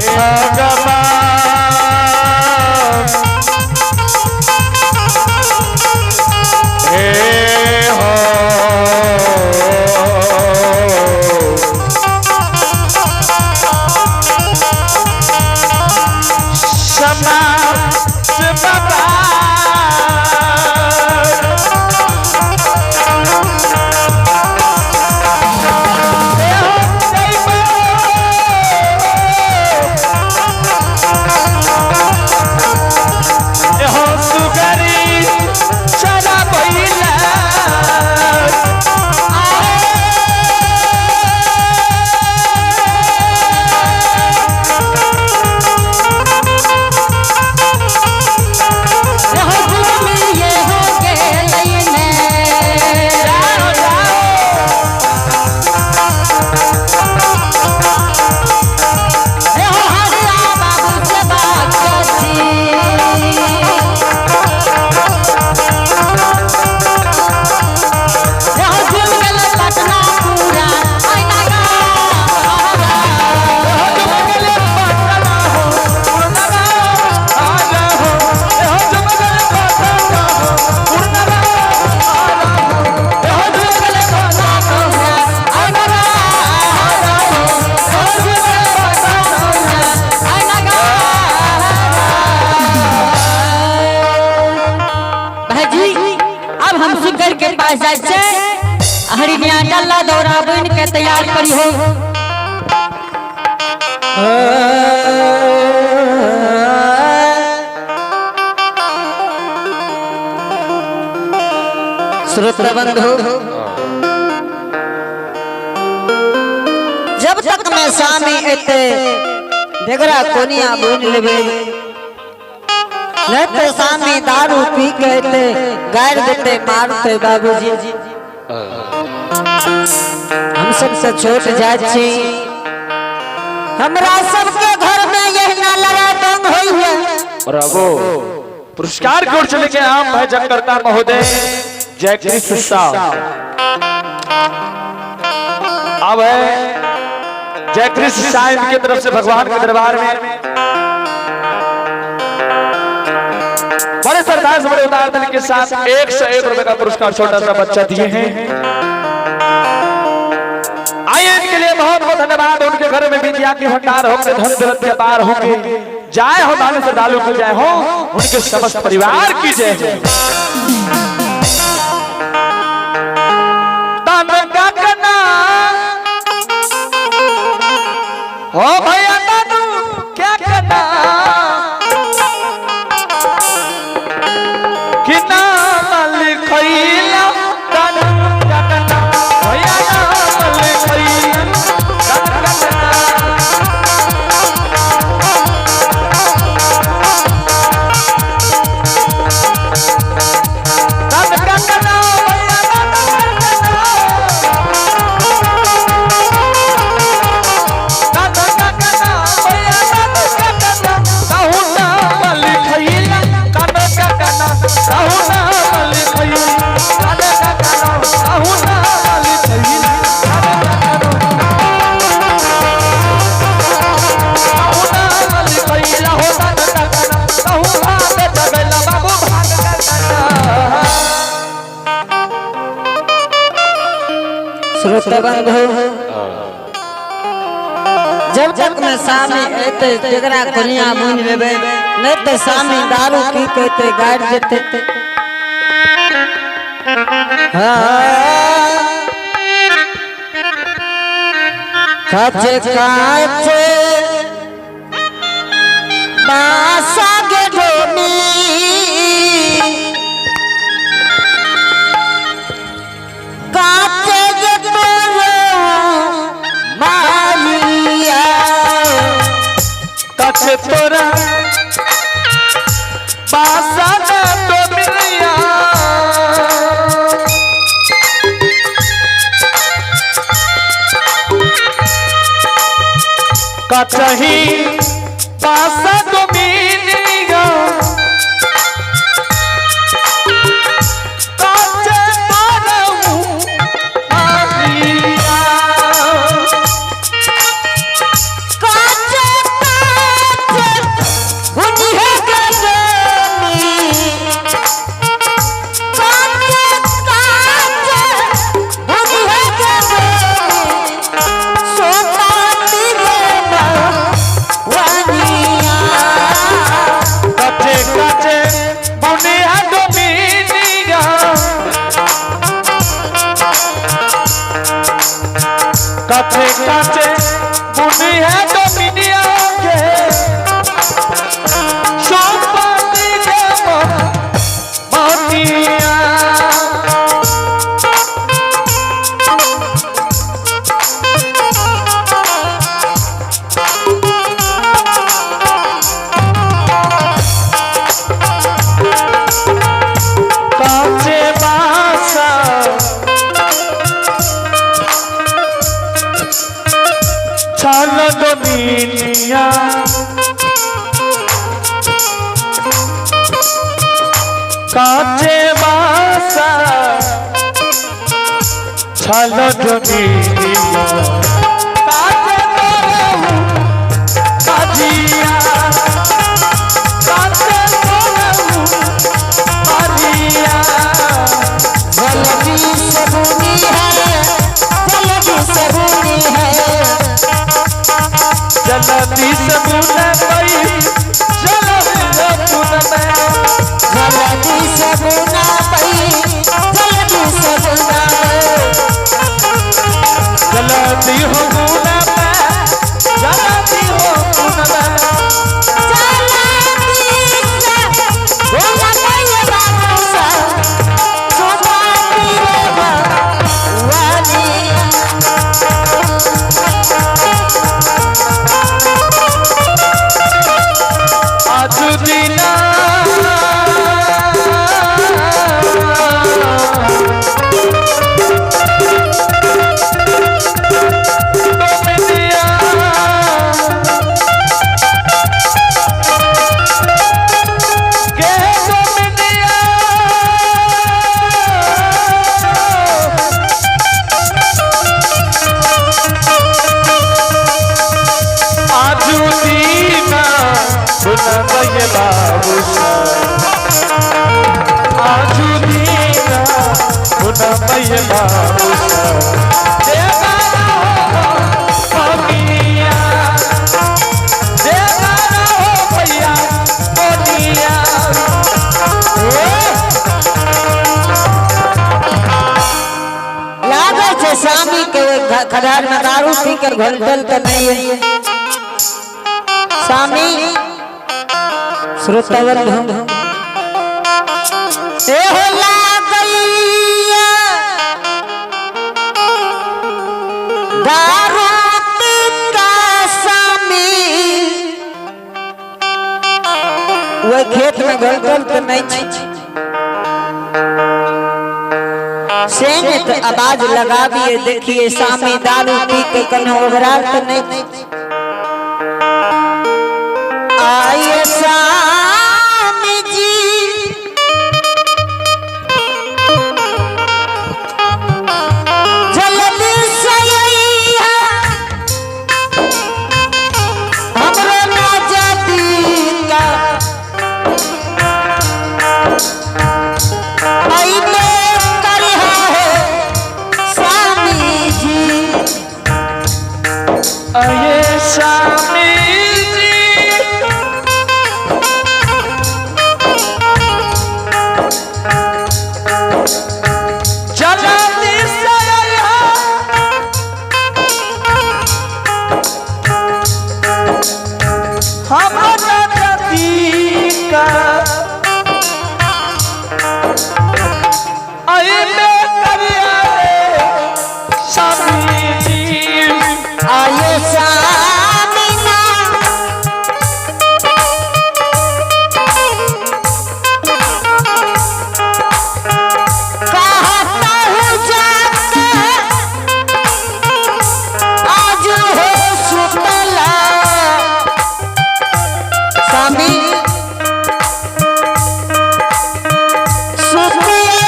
भगवान हे हो समाज बाबा हो सुगरी चला बैला रहो गुरु ये हो गेलै ने। जाओ जाओ रहो हरिया बाबू से बात छी। रहो झूम गेलै पटना पूरा, आइना गा। भाईजी अब हम सुगर के पास जाए छे हरिनिया डल्ला दौरा बन के तैयार करी हो। श्रोता बंधु, जब तक मैं स्वामी एते बेगरा कोनिया बुन लेबे, नहीं तो स्वामी दारू पी के एते गार देते मारते। बाबूजी हम सबसे छोट जात छी, हमरा सबके घर में यही ना लड़ाई दंग होई हुए। ब्रावो। पुरस्कार की ओर से लेके आम भाई जगकर्ता महोदय जय कृष्ण साहब। अब है जय कृष्ण साहब की तरफ से भगवान के दरबार में बड़े सरदार से बड़े उदार दिल के साथ 101 रुपए का पुरस्कार छोटा सा बच्चा दिए हैं। आइए इनके लिए बहुत बहुत धन्यवाद। उनके घर में विद्या के भंडार होंगे, धन दौलत के पार होंगे। जाए हो दान श्रद्धालु की जय हो, उनके समस्त परिवार की जय हो। दान का करना हो भैया, दादू क्या करना कि नाम लिखैला दान का करना भैया, नाम लिखैला दान का करना। दान का करना भैया, दान का करना। दान का करना भैया, दान का करना। काहू नाम लिखैला दान का करना, काहू नाम लिखैला दान का करना, काहू नाम लिखैला दान का करना। काहू नाम लिखैला हो दान का करना, काहू भाग जगैला बाबू भाग का करना। श्रोता बंधु, जब तक मैं सामने एते तेकरा कोनिया मुन लेबे, नहीं तो सामने दारू पी के एते गाड़ देते। हाँ काचे काचे बासा के ढोमी, काचे के तोरो मारिया। काचे तोरा बासा ना तो मिलिया, कचही बासा तो मिलिया, काचे तोरा मारिया। काचे बुनी है डोमिनिया के संपत्ति के मोतिया। काचे बासा छाल डोमिनिया, काचे बासा छाल डोमिनिया, काचे तोरहु काजिया, काचे तोरहु काजिया। जलदी से बुनी है, जलदी से बुनी है। जलती सबून पई, जलती सबून में। जलदी से बुना पई, जलदी से बुना। जलती हो गुन में, जलती हो गुन में। जलदी से बुना पई बाबू सा, सुपाती रे वाली। आज दिना डोमिनिया के डोमिनिया, आजू दीना बुनबय बाबू, आजू दीना बुनबय बाबू, भैया मोनिया। लागे छे स्वामी के खदार में दारू पी के घंटल त नहीं है स्वामी। श्रोतावन हम ए हो लागैया दारू पी का स्वामी, ओहि खेत में घंटल त नहीं छै। से ने तो आवाज लगाबिए, देखिए सामी दारू पी के कन्हो ओगराल तो नहीं। आइए स्वामी जी, जल्दी से अइहा, हमरो ना जाती का आइले करिहा है स्वामी जी। आये स्वामी जी, जल्दी से अइहा, हमरा नदी का अइले करिया रे स्वामी जी। आये स्वामी ना, कहता हूँ जाके आज हो सुतला स्वामी, सुतिए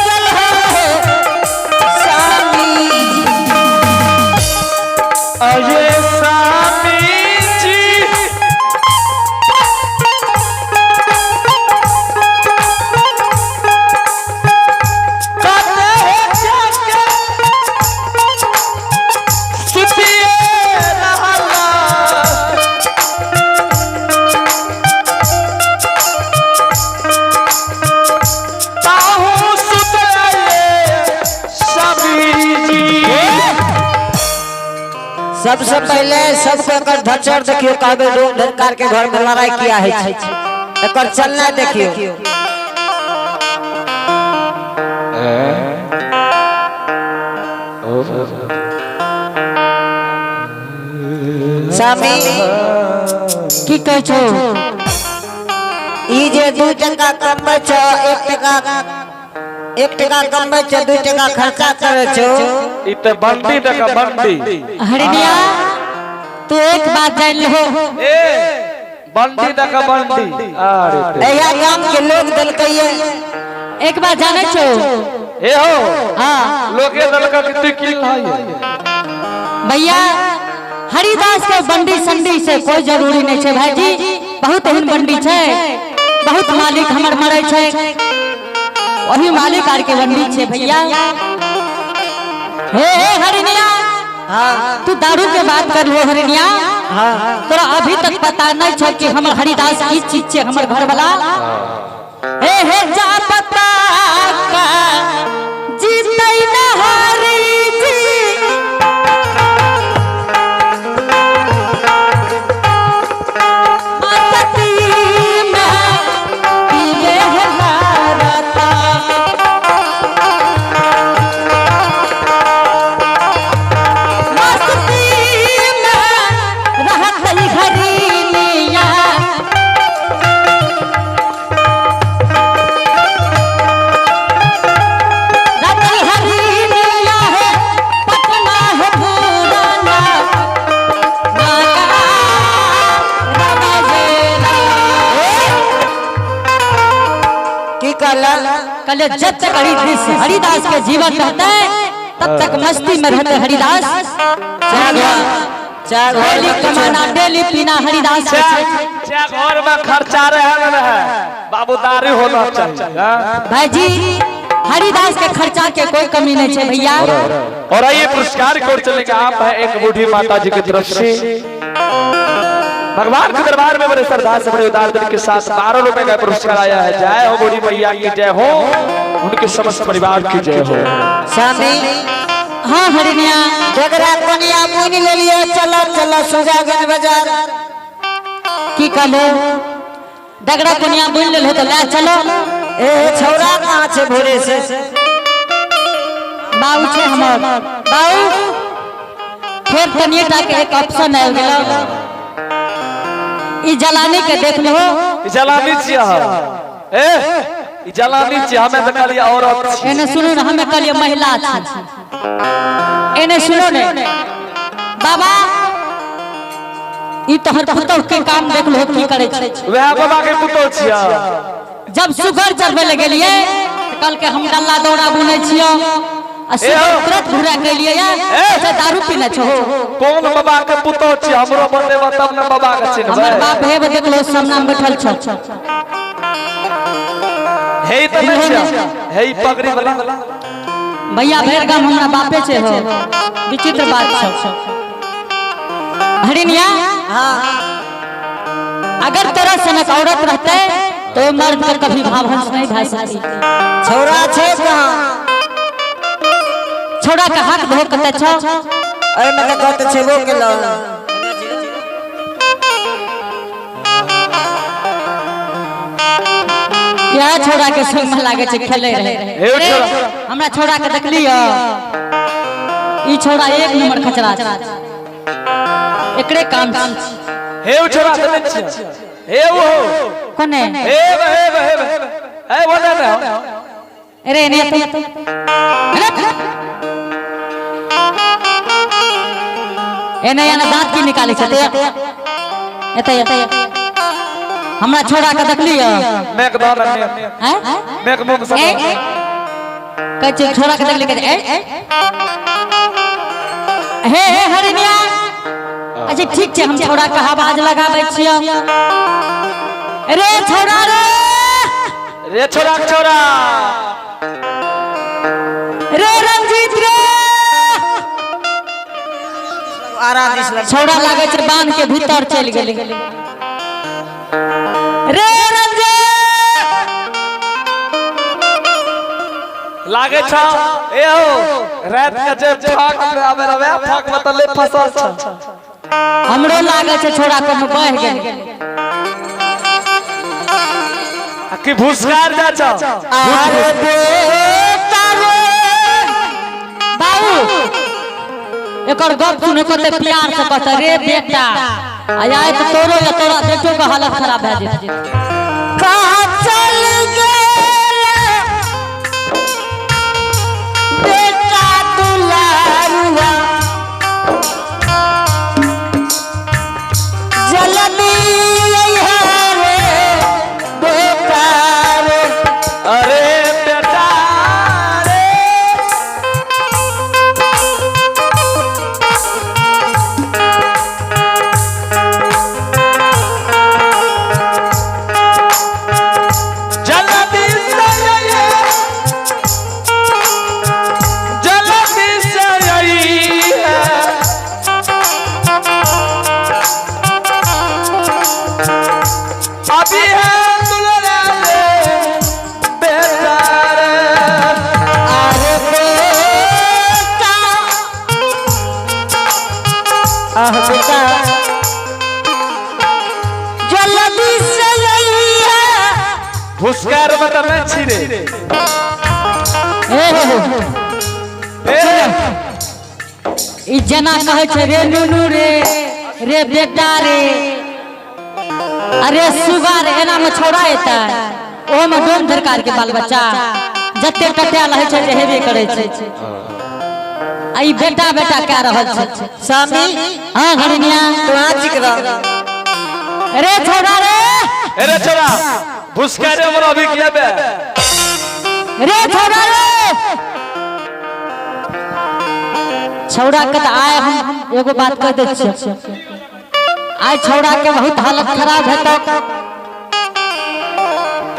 गल है स्वामी जी। अये स्वामी जी, कते हो जाके सुतिए रहला, ताहू सुतले स्वामी जी। सबसे पहले सबको एकर धचर देखियो, कहबे डोम ढनकार के घर में लड़ाई किया है छै। एकर चलना देखियो। स्वामी की कहै छौ? ई जे 2 टका कमबै छौ, 1 टका कमबै छौ, 2 टका खर्चा करै छौ। ई ते बंडी देख बंडी। हरिणिया तू एक बात जान लो। ए बंडी देख बंडी। अरे ते। एहिया गाम के लोग देलकै ये। एक बात जानै छौ? ए हो। हाँ। लोगे देलकै कि तू की लाइ। भैया हरिदास के बंडी संडी से कोई जरूरी नहीं छै भाईजी। बहुत एहन बंडी छै, बहुत मालिक हमर मरै छै, वही मालिक आर के बंडी छै भैया। हे हे हरिणिया, हाँ। तू दारू के बात कर लो हरिणिया। हाँ। तोरा अभी तक पता नहीं छौ कि हमर हरिदास की चीज छै, हमर घर वाला। हे हे जा पता का जीतै न हरि जी। मस्ती में पीवे है नारता। मस्ती में रहत हरिणिया। रहत हरिणिया है पटना है पुराना। नागा रमजेला। की कहला? कल जब तक हरिदास के जीवन रहता है तब तक मस्ती में रहते हरिदास। चार घर, चार घर डेली कमाना डेली पीना हरिदास के छै। चार घर में खर्चा रहे न रहे, बाबू दारू होना चाहिए, हाँ? भाई जी हरिदास के खर्चा के कोई कमी नहीं है भैया। और आइए पुरस्कार की ओर चलने का आप है एक बूढ़ी माता जी की तरफ से भगवान के दरबार में बड़े श्रद्धा से बड़े उदार दिल के साथ 12 रुपए का पुरस्कार आया है। जय हो बूढ़ी मैया की जय हो, उनके समस्त परिवार की जय हो। स्वामी। हाँ हरिणिया। जगरा कनिया मुनि ले लियो, चलो चलो सुजागंज बाजार। की कहलो? डगरा कनिया बुन ले तो ले चलो। ए छौरा कहाँ छे भोरे से? बाऊ छे हमर बाऊ। फिर तनिए टा के एक ऑप्शन आबि गेलो, ई जलानी के देख लो। ई जलानी छियै हम। ए ई जलानी छियै, हमें तऽ कहलियै औरत छियै। एने सुनू ने, हमें कहलियै महिला छी। एने सुनू ने बाबा, ई तोहर पुतोह के काम देख लो की करे छै। वएह बाबा के पुतोह छियै। जब सुगर चढ़बै लए गेलियै तऽ कहलकै हम डल्ला दौड़ा बुनै छियौ, आ सुगर ए हो। तुरंत घुरा के एलियै या, ए। से दारू पीने छहो। कोन बाबा के पुतोह छियै? हमरो बतेबा तब ने बाबा के चिन्हबै। हमर बाप हे देख लो सामना में बैठल छौ। हे ई तऽ नहि छियै, हे ई पगड़ी वाला। भैया भरि गाम हमरा बापे छै हो, विचित्र बात छौ। हरिणिया, हाँ। अगर तोरा सनक औरत रहते तो मर्द के कभी भावहंस नहीं भए सकती। छौरा छै कहाँ? छौरा के हाथ धो कतऽ छौ? एहिमे तऽ कहते छेबो केलौ। इएह छौरा के संग में लागे छै खेले रहे। हे ओ छौरा। हमरा छौरा के देखलियै, ई छौरा एक नंबर खचरा छै, एकरे काम छै। हे ओ छौरा तऽ नहि छियै। हे ओ हो। कोने? हे ब, हे ब, हे ब। हे वो ने हो। अरे एने एते। अरे। एने एने दांत की निकाले छै। एते एते। हमरा छौरा के देखलियै? मेघ दान ने। हैं? मेघ मुंह से। ए? कहै छै छौरा के देखली, कहै छै, ए? हे, हे, हरिणिया। अच्छा ठीक छै, हम छौरा के आवाज लगाबै छियौ। रे छौरा रे। रे छौरा के छौरा। रे रंजीत रे। आरा दिस लग। छौरा लागै छै बांध के भीतर चलि गेलै। रे रंजीत। लागे छ ए हो रात के जे फाक में आवे रवे फाक में त ले फसल छ। हमरो लागे छै छोड़ा कोनो बह गेल। आ कि भुसकार जा छ। अरे बेटा रे बाबू एकर गप सुन कते प्यार से कहता रे बेटा, आ आए तो तोरो या तोरा बेटो के हालत खराब भए जेतै। कहाँ चल गेल बेटा दुलारुआ, जल्दी अइहे रे बेटा रे। अरे बेटा रे जल्दी से आइए, जल्दी से आइए। अभी है दुल्हन रे बेटा रे। अरे बेटा, आह बेटा, जल्दी से अइहे। भुसकार में त नहीं छी रे। ए हो हो। ए ई जेना कहै छै रे नुनू रे, रे बेटा रे, अरे सुगा रे, एना में छोड़ा एतै ओहो में डोम धरकार के बाल बच्चा जते टटायल होइ छै जे हेबे करै छै। आ ई बेटा बेटा कए रहल छै। स्वामी हाँ घड़िनिया तू चिकरा। रे छोड़ा रे, अरे छोरा भुसकारे हमरा अभी किया बे। रे छोड़ा रे। छौड़ा के तऽ आइ हम एगो बात कह दै छियै, आइ छौड़ा के बहुत हालत खराब हेतौ।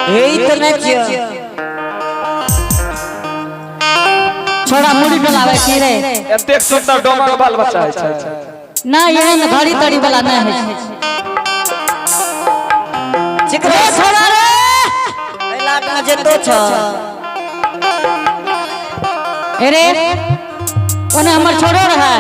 हे ई तऽ नहि छियौ। छौड़ा मुड़ी डोलाबै की रे? एतेक सुंदर डोमा के बाल बच्चा है छै। नहि एहन घड़ी तड़ी वाला नहि होइ छै। चिकरा रे छोड़ा रे, एहि लाट में जेतो छ। अरे ओने हमर छोड़ो रहे।